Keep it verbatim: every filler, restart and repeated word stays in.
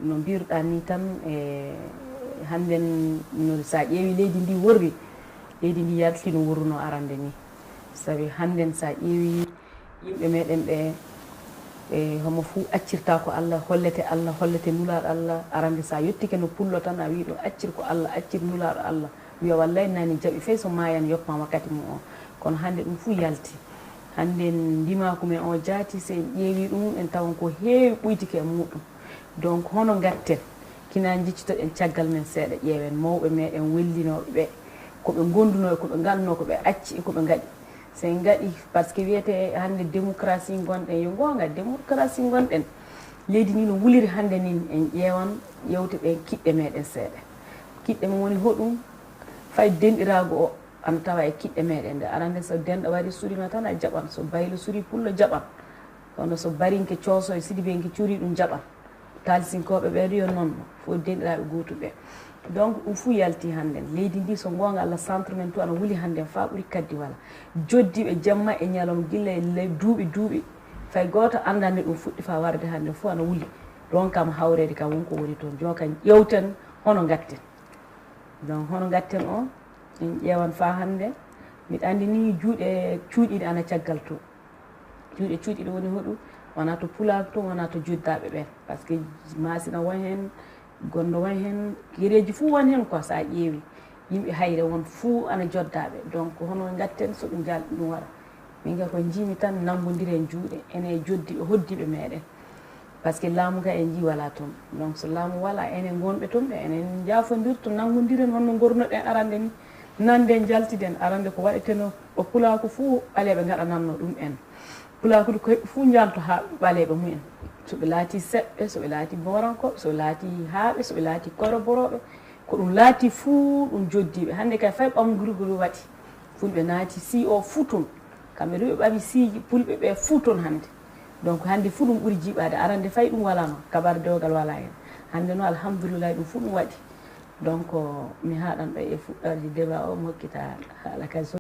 No mbiruɗaa nii tan, e hannden, no, so a ƴeewii leydi ndi worri, leydi ndi yalti no worruno arande nii. Sabi hannden, so a ƴeewii yimɓe meɗen ɓe, e homo fuu accirta ko Allah, hollete Allah, hollete Nulaaɗo Allah. Arande, so a yottike no pullo tan, a wii ɗo accir ko Allah, accir Nulaaɗo Allah. Wiya wallay nani jaɓi fay so maayan yoppan wakkati mum o. Kono hannde ɗum fuu yalti. Hannde ndimaaku men o jaati, so en ƴeewii ɗum, en tawan ko heewi ɓuytike e muuɗum. Donc, hono ngatten, kina njiccitoɗen caggal men seeɗa, ƴeewen mawɓe meɗen wellinooɓe ɓe, ko ɓe ngondunoo, ko ɓe ngaɗnoo, ko ɓe acci, e ko ɓe ngaɗi. So en ngaɗi, par ce que wiyetee hannde démocratie ngonɗen, yo goonga, démocratie ngonɗen. Leydi ndi no wuliri hannde nin, en ƴeewan, ƴeewte ɗen kiɗɗe meɗen seeɗa. Kiɗɗe men woni hoɗum? Fay denɗiraagu o ana tawa e kiɗɗe meɗen. Nde arande, so denɗo wari surima tan, a jaɓan. So baylo suri, pullo jaɓan. Kono so barinke cooso e sidibenke curi, ɗum jaɓan. Taalisinkooɓe ɓe ɗo yo noon, fof denɗiraaɓe gootuɓe. Donc, ɗum fuu yalti hannden. Leydi ndi, so goonga Allah, centre men too ana wuli hannden faa ɓuri kaddi wala. Joddiiɓe jamma e ñalawma, gilla e le-, duuɓi, duuɓi, fay gooto anndaa nde ɗum fuɗɗi faa warde hannden, fof ana wuli. Ɗoon kam hawreede kam won ko woni toon. Jooni kam ƴeewten hono ngatten. Donc, hono ngatten o, en ƴeewan faa hannde. Miɗa anndi nii juuɗe cuuɗiiɗe ana caggal to. Juuɗe cuuɗiiɗe woni hoɗum? Wonaa to pulaaku to, wonaa to joddaaɓe ɓeen. Par ce que maasina won heen, gondo won heen, gereeji fuu won heen quoi, so a ƴeewii. Yimɓe hayre won fuu ana joddaaɓe. Donc, hono ngatten so ɗum jaal-, ɗum wara. Min kay ko njiimi tan, nanngondiren juuɗe, enen e joddiiɓe, hoddiiɓe meɗen. Par ce que laamu kay en njii walaa toon. Donc, so laamu walaa, enen ngonɓe toon ɓe, enen njaafondirto, nanngondiren hono no ngornoɗen arande ni. Nande njaltiden, arande ko waɗetenoo, o pulaaku fuu ɓaleeɓe ngaɗanannoo ɗum en. Pulaakuuji ko heɓɓe fuu njanto haa ɓaleeɓe mumen. So ɓe laatii seɓɓe, so ɓe laatii boorankooɓe, so ɓe laatii haaɓe, so ɓe laatii koroborooɓe, ko ɗum laatii fuu ɗum joddiiɓe. Hannde kay fay ɓamgurguru waɗi. Fulɓe naati sii o fuu toon. Kamɓe du ɓe ɓami siiji pulɓe ɓe fuu toon hannde. Donc, hannde fuu ɗum ɓuri jiiɓaade. Arande fay ɗum walaano, kabar dewgal walaa heen. Hannde noon, alhamdulillahi, ɗum fuu ɗum waɗi. Donc, mi haaɗan ɗo e fuɗɗoorde débat o, mi hokkita haala ka